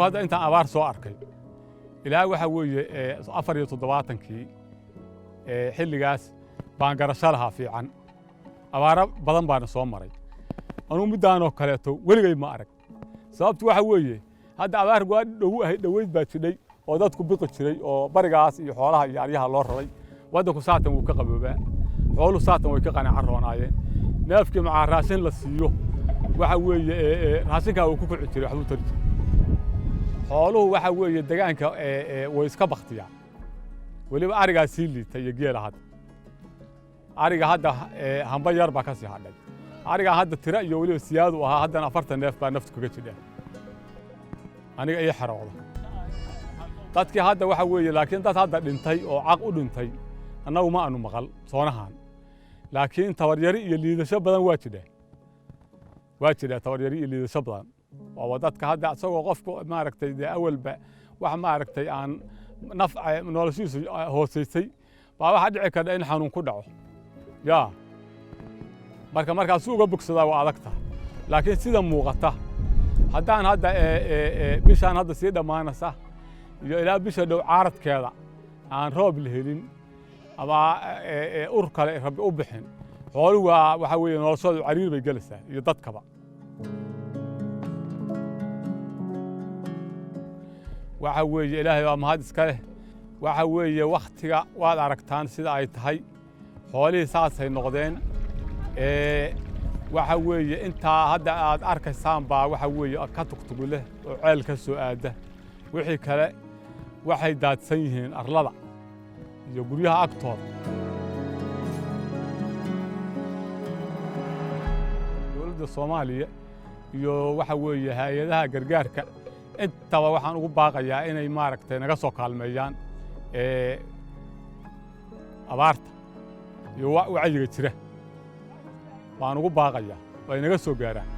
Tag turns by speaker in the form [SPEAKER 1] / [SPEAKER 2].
[SPEAKER 1] Anigu hadda intaan abaar soo arkay ilaa waxa weeye 74-kii, xilligaas baan garasho lahaa fiican. Abaaro badan baana soo maray. Anugu middaanoo kaleeto weligay ma arag. Sababtu waxa weeye, hadda abaar waa dhow ahayd, dhoweyd baa jidhay oo dadku biqi jiray oo barigaas iyo xoolaha iyo aryaha loo raray. Waddanku saatan wuu ka qaboobaa, xooluhu saatan way ka qanaacan roonaayeen. Neefkii macaa raashin la siiyo, waxa weeye raashinkaa wuu ku kici jiray, waxbuu tari jiray. Xooluhu waxa weeye degaanka way iska baktiyaan. Weliba arigaa sii liita iyo geela. Hadda ariga hadda hamba yar baa ka sii hadhay. Arigaa hadda tira iyo weliba siyaadu ahaa, haddana 40 neef baa naftu kaga jidha aniga ii xerooda. Dadkii hadda waxa weeye, laakiin dad hadda dhintay oo caq u dhintay annagu ma aanu maqal soonahan, laakiin tabaryari iyo liidasho badan waa jidhaa, waa jidhaa tabaryari iyo liidasho badan. Waaba dadka hadda isagoo qofku maaragtay dee awalba wax maaragtay aan naf noloshiisu hoosaysay baa waxaa dhici karta in xanuun ku dhaco. Yaa marka markaas uga bogsadaa waa adag tahay. Laakiin sida muuqata, haddaan hadda bishaan hadda sii dhammaanaysa iyo ilaa bisha dhow caaradkeeda aan roob la helin ama ur kale Rabbi u bixin, xooluhu waa waxa weeye noloshoodu cariir bay gelaysaa iyo dadkaba. Waxa weeye Ilaahay baa mahad iska leh. Waxa weeye wakhtiga waad aragtaan sida ay tahay, xoolihii saasay noqdeen. Waxa weeye intaa hadda aad arkaysaan baa waxa weeye ka tugtugu leh oo ceel ka soo aada. Wixii kale waxay daadsan yihiin arlada iyo guryaha agtooda. Dowladda Soomaaliya iyo waxa weeye hay-adaha gargaarka intaba waxaan ugu baaqayaa inay maaragtay naga soo kaalmeeyaan abaarta iyo wacyiga jira baan ugu baaqayaa oo ay naga soo gaaraan.